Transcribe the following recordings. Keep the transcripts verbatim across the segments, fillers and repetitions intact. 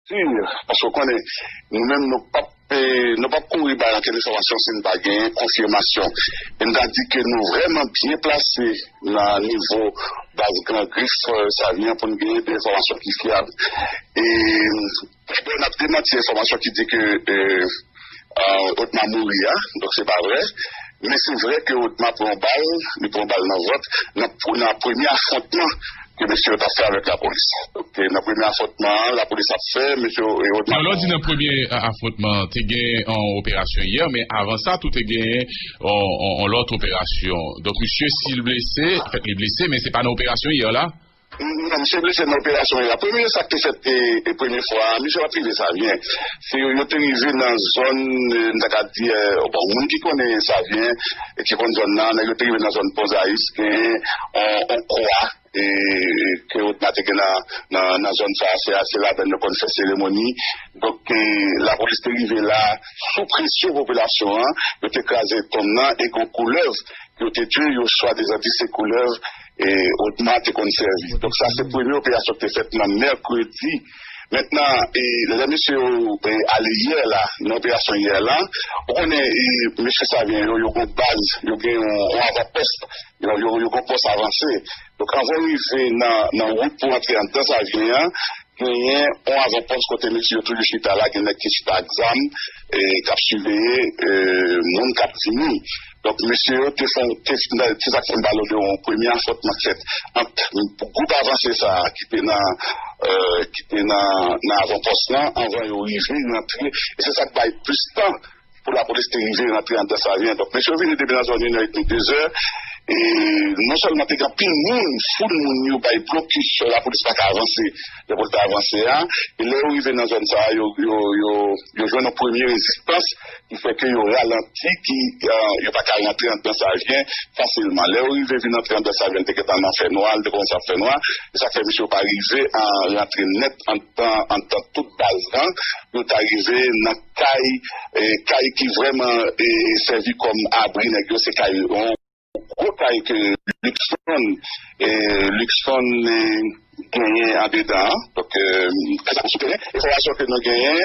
si, paske w konnen, nou menm, nou p ap, eh, nou p ap kouri bay ankenn enfòmasyon si n pa gen konfimasyon. E m ta di ke nou vrèman byen plase nan nivo baz Gran Grif, eh, Savyen an pou n genyen de enfòmasyon ki fyab. E, eh, n ap demanti enfòmasyon ki di ke, eh, eh, Odma mouri a, donk se pa vrè. Men se vrè ke Odma pran yon bal, li pran yon bal nan vant, nan, nan premye afwontman ke mesye yo t ap fè avèk lapolis. Donk, eh, nan premye afwontman an, lapolis ap fè, mesye yo, e Odma. Lè w di nan premye, eh, afwontman, te gen yon operasyon yè, men avan sa, tou te gen yon, yon, yon lòt operasyon. Donk, misye, si l blese, anfèt, li blese, men se pa nan operasyon yè la. Non, misye blese nan operasyon yè la. Premye sa k te fèt, e, e premye fwa, misye pa t rive Savyen. Se yo, yo te rive nan zòn, eh, m ta ka di, eh, bon, moun ki konnen Savyen, e ki konn zòn nan, nèg yo te rive nan zòn Pon Zayis, gen yon, yon kwa, e, ke Odma te gen nan, nan, nan zòn sa, se, se ladan yo konn fè seremoni. Donk, eh, lapolis te rive la, sou presyon popilasyon an, yo te kraze tonm nan, e gen yon koulèv, yo te tchwe, yo swadizan di se koulèv, e, Odma te konn sèvi. Donk, sa se premye operasyon ki te fèt nan mèkredi. Mentnan, e, lè mesye yo, e, ale yè la, nan operasyon yè la, ou konnen, e, mesye Savyen yo, yo gen baz, yo gen yon, yon avanpòs, yo, yo, yo gen pòs avanse. Donk, anvan yo rive nan, nan wout pou antre anndan Savyen an, genyen yon avanpòs kote mesye yo toujou chita la, gen nèg ki chita ak zam, e, k ap siveye, e, moun k ap vini. Donk, mesye yo te fè, te, se sa k fè m pale w de yon premye afwontman k fèt ant gwoup avanse sa a ki te nan, e, ki te nan, nan avanpòs lan, anvan yo rive rantre. E se sa k bay plis tan pou lapolis te rive rantre anndan Savyen. Donk, mesye yo vini depi nan zòn inè edmi, dezè. E non sèlman te gen anpil moun, foul moun yo bay blokis, lapolis pa ka avanse, lè pou l ta avanse a. E lè yo rive nan zòn sa a, yo, yo, yo, yo jwenn yon premye rezistans ki fè ke yo ralanti, ki, eh, yo pa ka rantre anndan Savyen fasilman. Lè yo rive vin antre anndan Savyen, te gentan nan fènwa, li te kòmanse ap fè nwa. E sa fè misye yo pa rive, eh, rantre nèt anndan, anndan tout baz lan. Yo ta rive nan kay, eh, kay ki vrèman, eh, sèvi kòm abri nèg yo, se kay, yon gwo kay ke Luckson, eh, Luckson, eh, genyen andedan an. Donk, eh, kay sa sou teren. Enfòmasyon ke nou genyen,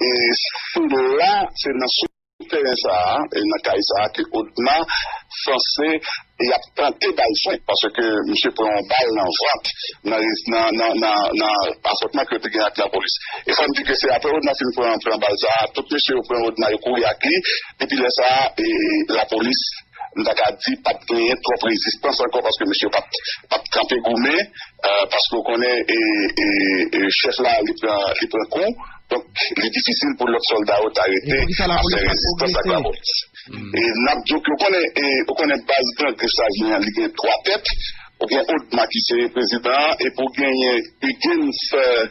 eh, se la, se nan sou teren sa a, e nan kay sa a ke Odma sanse y ap tante bal fwenk, paske misye pran yon bal nan vant, nan, nan, nan, nan, nan afwontman ke yo te gen ak lapolis. E fò m di ke se apre Odma fin pran, pran bal sa a, tout mesye yo pran Odma, yo kouri ak li. Depi lè sa a, e, lapolis, m ta ka di, pa t genyen twòp rezistans ankò, paske mesye yo pa t, pa t kanpe goumen, eh, paske w konnen, e, e, e, chèf la, li pran, li pran kou. Donk, li difisil pou lòt sòlda yo ta rete ap fè rezistans ak lapolis. E n ap di w ke w konnen, e, ou konnen baz Gran Grif Savyen an, li gen twa tèt. Ou gen Odma ki se prezidan an, epi w genyen Huguens, eh,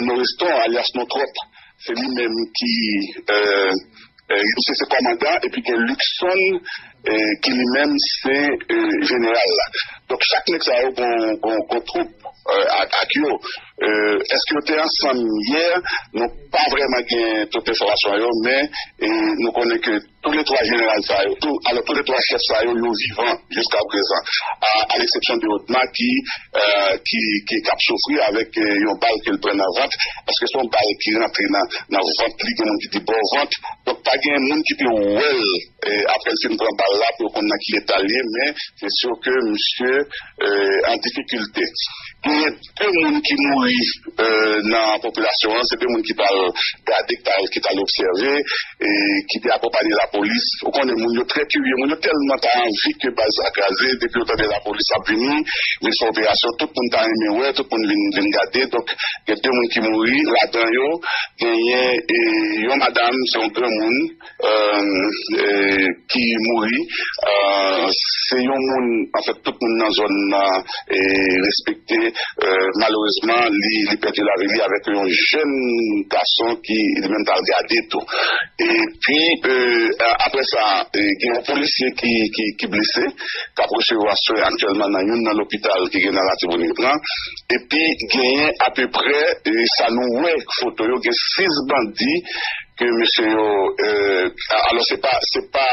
Noreston, alyas Nontròp. Se li menm ki, eh, eh, misye se kòmandan, epi gen Luckson, eh, ki li menm se, eh, jeneral la. Donk, chak nèg sa yo gon, gon, gon twoup, eh, ak, ak yo. Eh, èske yo te ansanm yè? Nou pa vrèman gen tout enfòmasyon yo, men, eh, nou konnen ke tou le twa jeneral sa yo, tou, alò, tou le twa chèf sa yo, yo vivan jiska prezan. A, a leksepsyon de Odma ki, eh, ki, ki, k ap soufri avèk, eh, yon bal ke l pran nan vant, paske se yon bal ki rantre nan, nan vant li, gen moun ki di bò vant. Donk, pa gen moun ki te wè l, eh, apre l fin pran bal la, pou yo konn nan ki eta l ye, men se si ke misye, eh, an difikilte. Genyen de moun ki mouri, eh, nan popilasyon an, se de moun ki t al gade, ki t al, ki t al obsève, e ki te akonpaye lapolis. Ou konnen, moun yo trè kirye, moun yo tèlman ta anvi ke baz la kraze, depi yo tande lapolis ap vini, vin fè operasyon, tout moun ta renmen wè, tout moun vin, vin gade. Donk, gen de moun ki mouri, ladan yo, genyen, e, yon madanm, se yon granmoun, eh, eh, ki mouri. Eh, se yon moun, anfèt, tout moun nan zòn nan, eh, respekte. Eh, malerezman, li, li pèdi lavi li avèk yon jèn gason ki li menm t al gade tou. Epi, eh, a-, apre sa, eh, gen yon polisye ki, ki, ki blese, k ap resevwa swen aktyèlman nan youn nan lopital ki gen nan Latibonit lan. Epi, genyen apeprè, eh, sa nou wè, foto yo, gen sis bandi, Mesye yo, eh, alò se pa, se pa,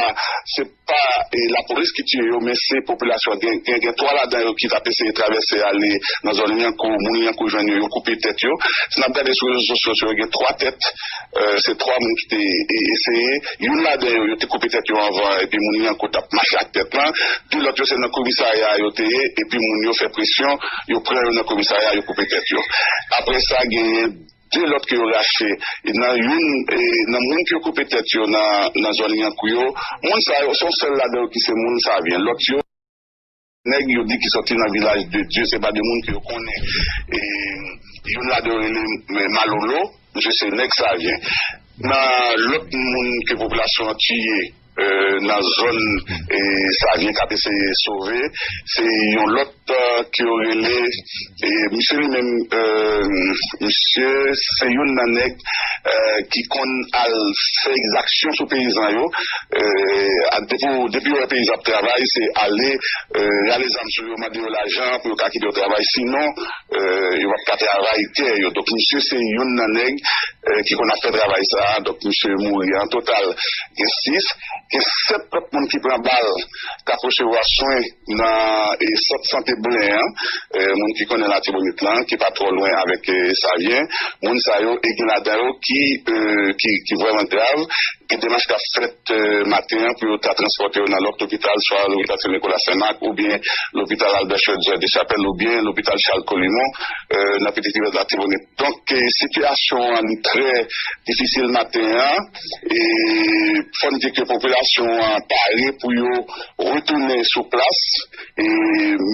se pa eh, lapolis ki tiye yo, men se popilasyon. Gen, gen, gen twa ladan yo ki t ap eseye travèse ale nan zòn Lyankou, moun Lyankou jwenn yo, yo koupe tèt yo. Si n ap gade sou rezo sosyo yo, gen twa tèt, eh, se twa moun ki te eh, eseye. Youn ladan yo, yo te koupe tèt yo anvan, epi moun Lyankou t ap mache ak tèt lan. De lòt yo se nan komisarya yo te ye, epi moun yo fè presyon, yo pran yo nan komisarya, yo koupe tèt yo. Apre sa, genyen de lòt ke yo rache. E nan youn, e nan moun ke yo koupe tèt yo nan, nan zòn Lyankou yo, moun sa yo, se yon sèl ladan yo ki se moun Savyen. Lòt yo, nèg yo di ki sòti nan Vilaj de Dye, se pa de moun ke yo konnen. E youn ladan yo rele, e, Malolo, misye se nèg Savyen. Nan lòt moun ke popilasyon an tiye, e, nan zòn, e, Savyen k ap eseye sove, se yon lòt, e, ke yo rele, e, misye li menm, e, misye se youn nan nèg, e, ki konn al fè egzaksyon sou peyizan yo. E, a, depi, depi yo wè peyizan ap travay, se ale, e, rale zam sou yo, mande yo lajan pou yo ka kite yo travay. Sinon, e, yo p ap ka travay tè yo. Donk, misye se youn nan nèg, e, ki konn ap fè travay sa a. Donk, misye mouri. An total, gen sis, gen sèt lòt moun ki pran bal, k ap resevwa swen nan, e, sant sante Blen an, e, moun ki konnen Latibonit lan, ki pa twò lwen avèk, e, Savyen. Moun sa yo, e gen ladan yo ki, e, ki, ki vrèman grav. Gen demach k ap fèt, e, maten an pou yo ta transpòte yo nan lòt lopital, swa lopital Sen Nikola Senmak, oubyen lopital Albert Schweitzer Deschapelles, oubyen lopital Charles Colimon, e, nan Petite Rivière de Latibonit. Donk, e, sitiyasyon an li trè difisil maten an, e fò n di ke popilasyon an pare pou yo retounen sou plas, e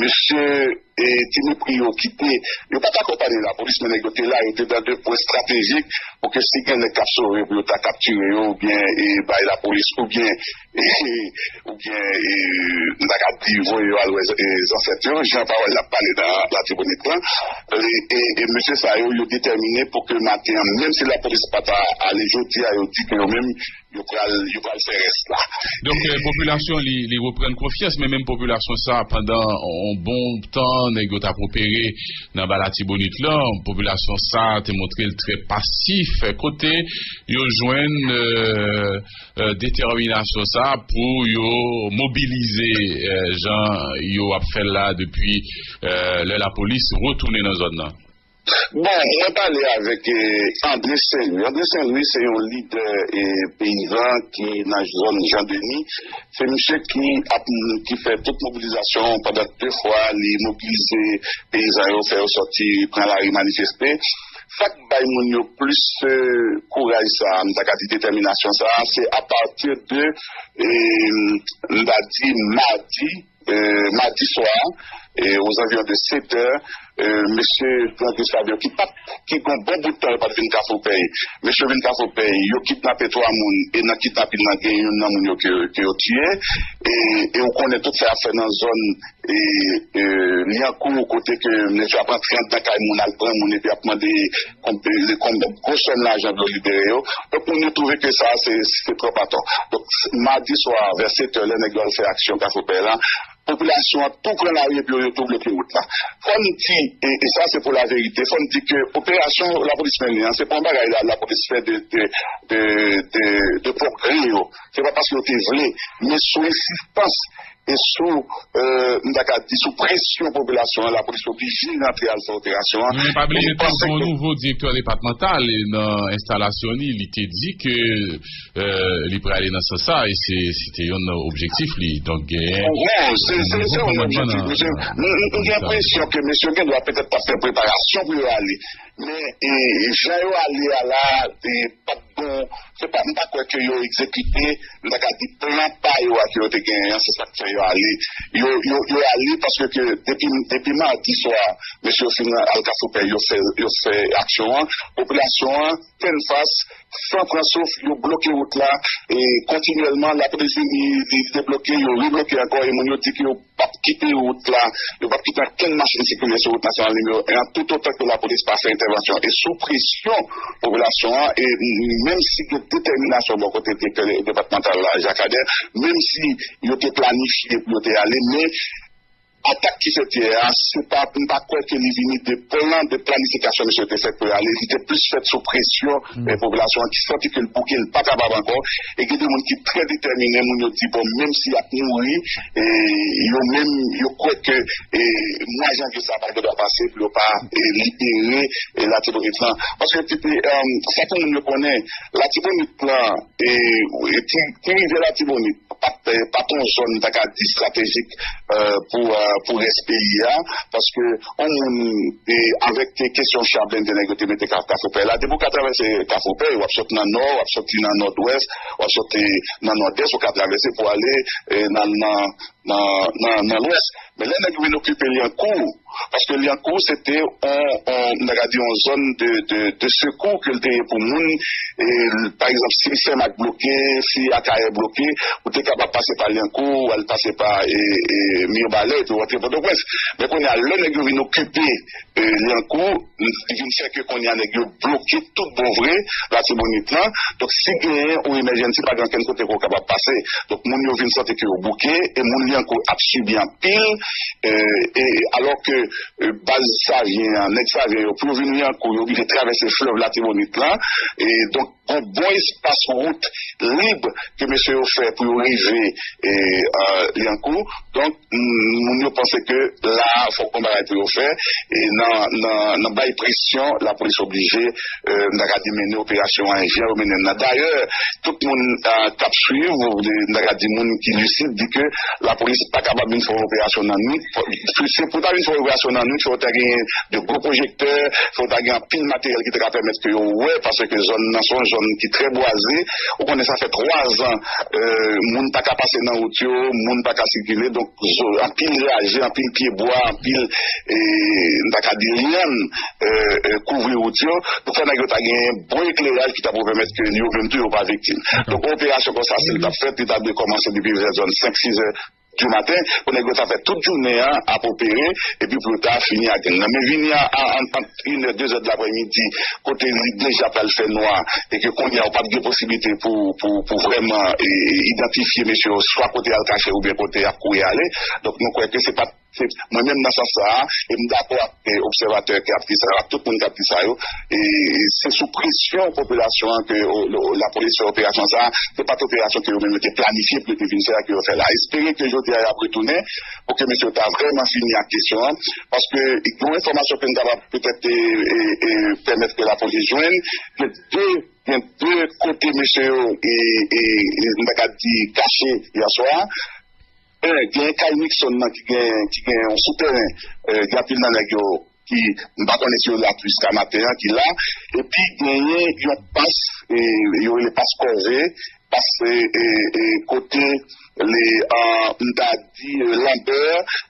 mesye, e Ti Mepri yo ki te, yo pa t akonpanye lapolis, men nèg yo te la, yo te nan de pwen estratejik pou ke si gen nèg k ap sove, pou yo ta kaptire yo, oubyen, e, bay lapolis, oubyen, e, oubyen, e, m ta ka di, voye yo al wè, e, zansèt yo, jan pawòl la ap pale nan Latibonit lan. E, e, e mesye sa yo, yo detèmine pou ke maten an, menm si lapolis pa ta ale jodi a, yo di ke yo menm, yo pral, yo pral fè rès la. Donk, e, popilasyon li, li reprann konfyans, men menm popilasyon sa, pandan yon bon tan, nèg yo t ap opere nan ba Latibonit lan, popilasyon sa te montre l trè pasif, kote yo jwenn, e, e, detèminasyon sa pou yo mobilize, e, jan yo ap fè l la depi, e, lè lapolis retounen nan zòn nan. Bon, mwen pale avèk, e, André Saint-Louis. André Saint-Louis se yon lidè, e, peyizan ki nan zòn Jan Deni. Se misye ki ap, ki fè tout mobilizasyon pandan de fwa li mobilize peyizan yo, fè yo sòti pran lari manifeste. Sa k bay moun yo plis, e, kouraj sa, m ta ka di detèminasyon sa, se apati de, e, m ta di madi, e, madi swa, e, aux environs de sèt è, e, mesye Frank Gustave yo ki pa t, ki gon bon bout tan yo pa t vin Kafou Pèy. Mesye yo vin Kafou Pèy, yo kidnape twa moun, e nan kidnapin nan gen youn nan moun yo ke, ke yo tiye, e, e ou konnen tout sa y ap fè nan zòn, e, e, Lyankou, kote ke mesye ap rantre anndan kay moun, al pran moun, epi ap mande konb, konb gwo sòm lajan pou yo libere yo. Donk, moun yo twouve ke sa, se, se twòp atò. Donk, madi swa, vè sèt è, lè nèg yo al fè aksyon Kafou Pèy la, popilasyon an tou pran lari epi yo, yo tou bloke wout la. Fò n di, e, e sa se pou laverite, fò n di ke operasyon lapolis mennen an, se pa yon bagay la, lapolis fè de, de, de, de, de pwòp gri yo. Se pa paske yo te vle, men sou ensistans e sou, e, m ta ka di, sou presyon popilasyon an, lapolis oblije rantre al fè operasyon an. Men pa bliye tou, gen yon nouvo direktè depatmantal, e, nan enstalasyon li, li te di ke, e, li prale nan sans sa, e se, se te youn nan objektif li. Donk, genyen yon nouvo kòmandman nan, nan, nan, nan, nan, gen enpresyon ke mesye gen dwa petèt ta fè preparasyon pou yo ale. Men, e, jan yo ale a la, e, pa t bon, se pa, m pa kwè ke yo egzekite, m ta ka di plan pa yo a ke yo te genyen an, se sa k fè yo ale. Yo, yo, yo ale paske ke depi, depi madi swa, mesye yo fin al Kafou Pèy, yo fè, yo fè aksyon an, popilasyon an, tennfas, san pran souf, yo bloke wout la, e kontinyèlman, lapolis vini, li debloke, yo rebloke ankò, e moun yo di ke yo p ap kite wout la, yo p ap kite okenn machin sikile sou wout nasyonal nimewo en an, toutotan ke lapolis pa fè entèvansyon. E sou presyon popilasyon an, e menm si gen detèminasyon bò kote direktè depatmantal la, Jacques Ader, menm si yo te planifye pou yo te ale, men atak ki fèt yè a, se pa, m pa kwè ke li vini de plan, de planifikasyon misye te fèt pou y ale. Li te plis fèt sou presyon eh, popilasyon an ki santi ke l bouke, l pa kapab ankò. E gen de moun ki trè detèmine, moun yo di, bon, menm si y ap mouri, eh, yo menm, yo kwè ke eh, mwa janvye sa a pa gen dwa pase pou yo pa eh, libere eh, Latibonit lan. Paske eh, sa pou moun yo konnen, Latibonit lan, eh, ti, ti rivyè Latibonit, pa t, eh, pa t yon zòn, ta ka di, estratejik eh, pou, eh, pou rès peyi a, paske yon moun eh, avèk kesyon cha blende nèg yo te mete Ka- Kafou Pè la, depi w ka travèse Kafou Pè, w ap sot nan nò, w ap soti nan nòdwès, w ap soti nan nòdès, ou ka travèse pou ale eh, nan, nan, nan, nan, nan lwès. Men lè nèg yo vin okipe Lyankou, paske Lyankou se te on, on, m ta ka di on zòn de, de, de sekou ke l te ye pou moun. E, pa egzanp, si Senmak bloke, si Akayè bloke, ou te kapab pase pa Lyankou, ou al pase pa e, e, Mibalè, epi ou rantre Pòtoprens. Men kounye a, lè nèg yo vin okipe e, Lyankou, li vin fè ke kounye a nèg yo bloke tout bon vre Latibonit lan. Donk, si genyen ou emèjènsi, pa gen ankenn kote ke w kapab pase. Donk, moun yo vin santi ke yo bouke, e moun Lyankou ap sibi anpil, eh, e alò ke eh, baz Savyen an, nèg Savyen yo, pou yo vin Lyankou, yo oblije travèse flèv Latibonit lan. E donk, gon bon espas wout lib ke mesye yo fè pou yo rive eh, eh, Lyankou. Donk, m- moun yo panse ke la a, fòk gon bagay pou yo fè. E nan, nan, nan bay presyon, lapolis oblije, eh, m ta ka di, mennen operasyon an jan yo mennen l la. Dayè, tout moun eh, k ap swiv, m ta ka di, moun ki lisid, di ke lapolis pa kapab vin fè yon operasyon nan nwit. Se pou ta vin fè yon operasyon nan nwit, fò w ta gen de gwo pwojektè, fò w ta gen anpil materyèl ki ta ka pèmèt ke yo wè, paske zòn nan se yon zòn ki trè bwaze. Ou konnen sa fè twa zan, eh, moun pa ka pase nan wout yo, moun pa ka sikile, donk zo- anpil raje, anpil pyebwa, anpil, eh, m ta ka di lyann, eh, eh, kouvri wout yo. Donk fò nèg yo ta gen bon ekleraj ki ta pou pèmèt ke yo menm tou yo pa viktim. Donk yon operasyon konsa, si l t ap fèt, li ta dwe kòmanse depi vè zòn senk, sis è di maten, pou nèg yo ta fè tout jounen an ap opere, epi pou yo ta fini ak gang nan. Men vini a, a, ant, ant inè, dezè de laprèmidi, kote li deja pral fè nwa, e ke kounye a, ou p ap gen posiblite pou, pou, pou vrèman e, idantifye mesye yo, swa kote y al kache oubyen kote y ap kouri ale. Donk, nou kwè ke se pa, se, mwen menm nan sans sa a, e m dakò ak e, obsèvatè k ap di sa yo, ak tout moun k ap di sa yo, e, se sou presyon popilasyon an ke o, o, lapolis fè operasyon sa a. Se pa t operasyon ke yo menm yo te planifye pou yo te vin fè a ke yo fè la. Espere ke jodi a y ap retounen pou ke mesye yo ta vrèman fini ak kesyon an, paske gen yon enfòmasyon ke n kapab petèt e, e, e, pèmèt ke lapolis jwenn, gen de, gen de kote mesye yo e, e, e, m ta ka di kache yè swa. E, gen kay Nixon nan ki gen, ki gen yon soutèren, e, gen anpil nan nèg yo ki, m pa konnen si yo la jiska maten an, ki la. Epi genyen yon pas, e, yo rele pas kòve, pas e, e, e, kote le, an, m ta di e, Lanbè,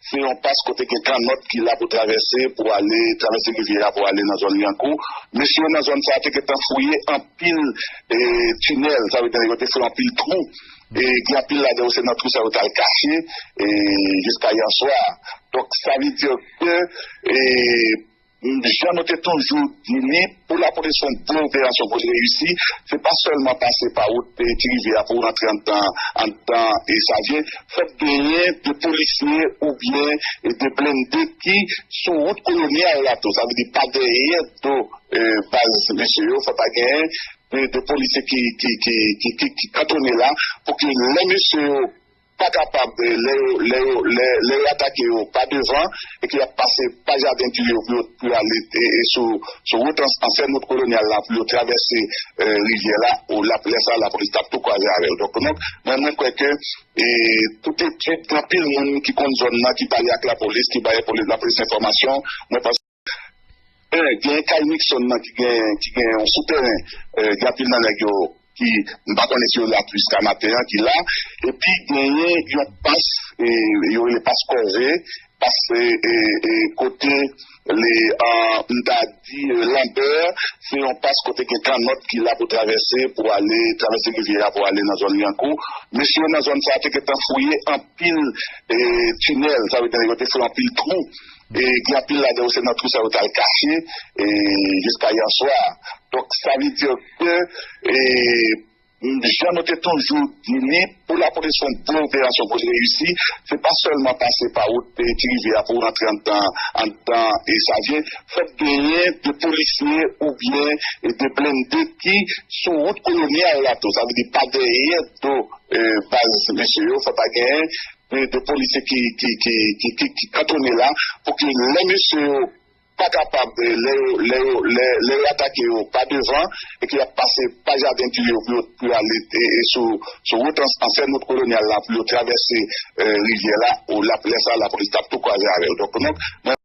se yon pas kote gen kannòt ki la pou travèse, pou ale, travèse rivyè a pou ale nan zòn Lyankou. Mesye yo nan zòn sa a te gentan fouye anpil e, tinèl, sa vle di yo te fouye anpil twou. E gen anpil ladan yo se nan twou sa yo t al kache e, jiska yè swa. Donk, sa vle di ke e, jan nou te toujou di li, pou lapolis fè yon bon operasyon pou l reyisi, se pa sèlman pase pa wout e, Ti Rivyè a pou rantre anndan, anndan e, Savyen. Fòk genyen de polisye oubyen e, de blende ki sou wout kolonyal la tou. Sa vle di pa dèyè do e, baz mesye yo, fòk ta genyen de, de polisye ki, ki, ki, ki, ki, ki kantone la pou ke lè mesye yo pa kapab, eh, lè yo, lè yo, lè, lè yo atake yo pa devan, e ke y ap pase pa jaden Dieu yo pou yo, pou yo ale e, e sou, sou wout an, ansyen wout kolonyal la, pou yo travèse eh, rivyè la, ou la, lè sa, lapolis t ap tou kwaze avè yo. Donk, donk, mwen, mwen kwè ke eh, tout etid, gen anpil moun ki konn zòn nan, ki pale ak lapolis, ki bay lapolis, lapolis enfòmasyon, mwen panse Eh, gen kay Nixon nan ki gen, ki gen yon soutèren, eh, gen anpil nan nèg yo ki, m pa konnen si yo la jiska maten an, ki la. Epi genyen yon pas, eh, yo rele pas kòve, pas eh, eh, eh, kote le, ah, m ta di eh, Lanbè, se yon pas kote gen kannòt ki la pou travèse, pou ale, travèse rivyè a pou ale nan zòn Lyankou. Mesye yo nan zòn sa a te gentan fouye anpil eh, tinèl, sa vle di yo te fouye anpil twou. E gen anpil ladan yo se nan twou sa yo t al kache e, jiska yè swa. Donk, sa vle di ke e, Jan nou te toujou di li, pou lapolis fè yon bon operasyon pou l reyisi, se pa sèlman pase pa wout ti rivyè a pou rantre anndan anndan e Savyen. Fòk genyen de polisye oubyen de blende ki sou wout kolonyal la tou. Sa vle di pa dèyè do baz mesye yo, fòk ta genyen de polisye ki ki ki ki ki kantone la, pou ke lè mesye yo pa kapab, lè yo lè yo lè lè yo atake yo pa devan, e ke y ap pase pa jaden Tiyo pou yo pou yo ale sou sou wout ansyen wout kolonyal la pou yo travèse rivyè la, lè sa lapolis t ap tou kwaze avè yo. Donk non,